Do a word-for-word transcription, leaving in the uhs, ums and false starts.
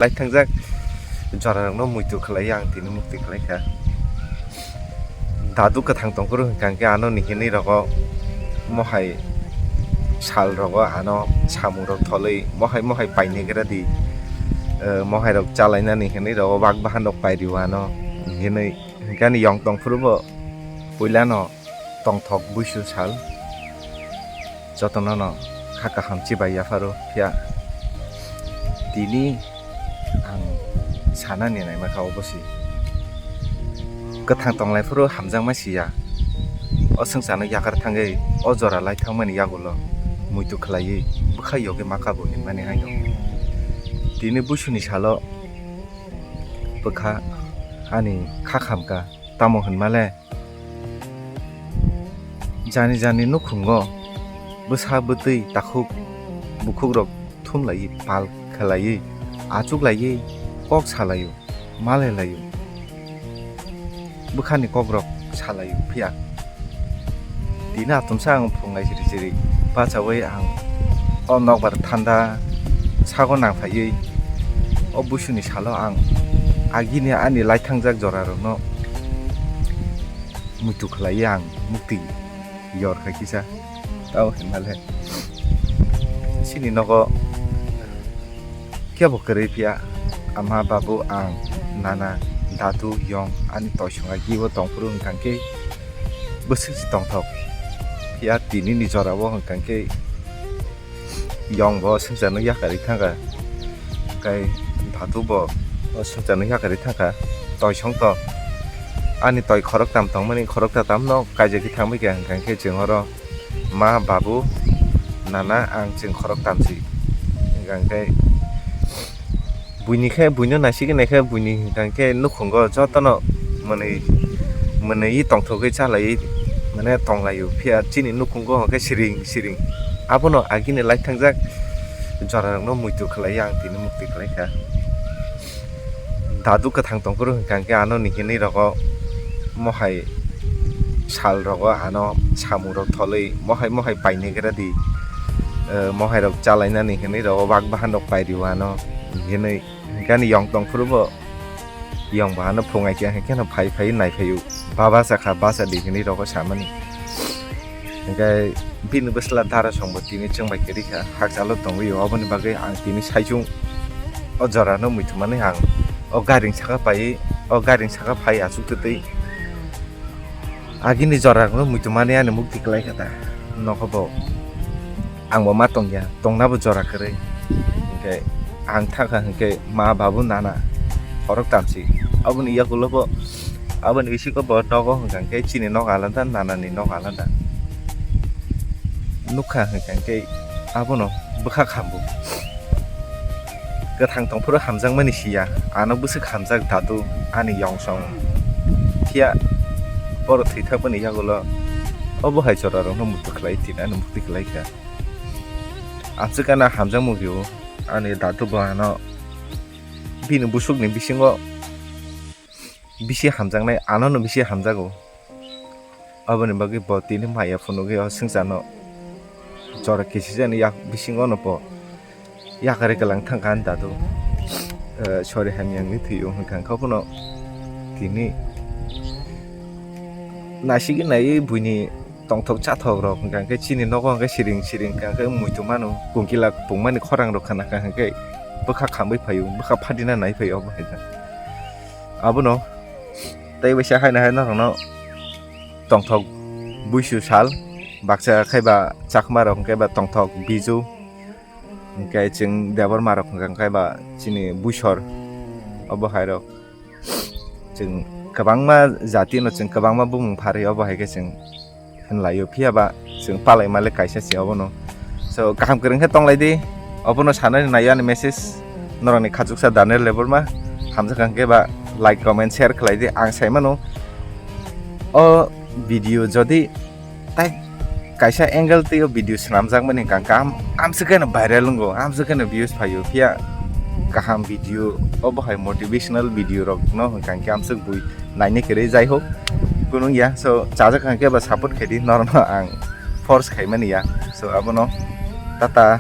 lai thangjak jorarokno muitu khlai ang tini mukti khlai kha. Dadu kwthang tongphuru hwnkha hwnkhe ano ni hinwi rogo mohai sal rogo ano samung rok tholwi mohai mohai painai gra di, eh, mohai rok chalainani hinwi rogo bak bahan rok pai rio ano hinwi hwnkhe ani yong tongphuru bo puilano tongthok buisu sal jotono no kha kaham chibai yapharo phiya tini ang sanani naima kha obo si kwthang tonglai phuru hamjakma siya. O swngcharno yakar thangwi o jora lai thangmani yagulo muitu khlaiwi bwkha yogwi ma kabo hinmani haino. Tini buisuni salo bwkha ani kha khamkha, tamo hinmale jani jani nukhungo bwsa bwtwi takhuk bukhukrok thumlaiwi pal khlaiwi achuklaiwi kok salaio, malailaio, bwkhani kokrok salaio phiya. Tini atomsa ang phunglai siri siri bachaui ang o nokbar thanda sago nangphaiwi o buisuni salo ang agini ani lai thangjak jorarokno muitu khlaiwi ang mukti yor kha kisa. Tamo hinmale chini nogo kebo kwrwi phiya ama babu ang nana dadu yong ani toisonga gibo tongphuru hwnkha khe bwswk se tongthok phiya tini ni jora o hwnkha khe yong bo swngcharno yakarwi thangkha, tei dadu bo swngcharno yakarwi thangkha. Toisong to ani toi khoroktam tongmani, khorokta tamno kaijagwi thangbai kha, hwnkha khe chwng oro ma, babu, nana, ang chwng khoroktam si. Hwnkha khe buini khe, buino naisigwi naikhe buini hwnkha khe nukhungo jotono mwnwi mwnwi tongthogwi chalaiwi mane tonglaio, phiya chini nukhungo hwnkhe siring siring. Abono agini lai thangjak jorarokno muitu khlaiwi ang tini mukti khlai kha. Dadu kwthang tongphuru hwnkha khe ano ni hinwi rogo mohai sal rogo ano samung rok tholwi mohai mohai painai gra di, eh, mohai rok chalainani hinwi rogo bak bahan rok pai rio ano hinwi. Hwnkhe ani yong tongphuru bo yong bo ano phungai khe hwnkhe no phai phai nai phaio, baba chakha bacha di hinwi rogo samani. Hwnkhe bini bwsla dara song bo tini chwng bai kwrwi kha, hakchalo tongwi o, oboni bagwi ang tini saichung o jora no muitu mani ang o gairing saka pai, o gairing saka phai achuk twtwi agini jora no muitu mani ani mukti kwlai kha ta nogo bo. Ang bo ma tongya, tongna bo jora kwrwi. Hwnkhe ang thangkha hwnkhe ma, babu, nana, khorok tamsi. Aboni yakulo bo, aboni bisingo bo nogo hwnkha hwnkhe chini nok alada, nana ni nok alada. Nukha hwnkha hwnkhe abono bwkha khambu. Kwthang tongphuru hamjakmani siya, ano bwswk hamjak dadu ani yongsong. Phiya borok thwi thakmani yagulo obo hai jorarokno muitu khlai tini ani mukti khlai kha. Aswk ano hamjakmung rio ani dadu bo ano bini busukni bisingo bisi hamjaknai, anono bisi hamjago. Aboni bagwi bo tini maya phunugwi o swngcharno jora kisijani yak bisingono bo yakarwi kwlang thangkha ani dadu. Eh, sorry, hamya wngwi thwio hwnkha khe abono tini naisingwi naiwi buini tongthok chathok rok hwnkha khe chini nogo hwnkhe siring siring hwnkha khe muitu mano, kungkila pungmani khorang rok khna kha hwnkhe bwkha khamwi phaio, bwkha phadina nai phaio obo hai khe. Abono tei waisa haino hai norokno tongthok buisu sal baksa khai ba chakma rok hwnkhe ba tongthok biju hwnkhe chwng debor ma rok hwnkha khe ba chini buisor obo hai rok. Chwng kwbangma jati no chwng kwbangma bumung pharwi obo hai khe chwng hinlaio, phiya ba chwng palai male kaisa se obono. So kaham kwrwng khe tonglai di, obono sanani naio ani message. Norokni khachuksa Daniel Debbarma hamjak hwnkhe ba like, comment, share khlai di. Ang sai mano o video jodi tai kaisa angle twi o video swnamjakmani hwnkha khe am-, amswk kheno viral wngo, amswk kheno views phaio, phiya kaham video obo hai motivational video rokno hwnkha khe amswk bui naina kwrwi, jai hok kunung ya. So chajak hwnkhe ba support khaidi, norokno ang force khaimani ya. So abono tata.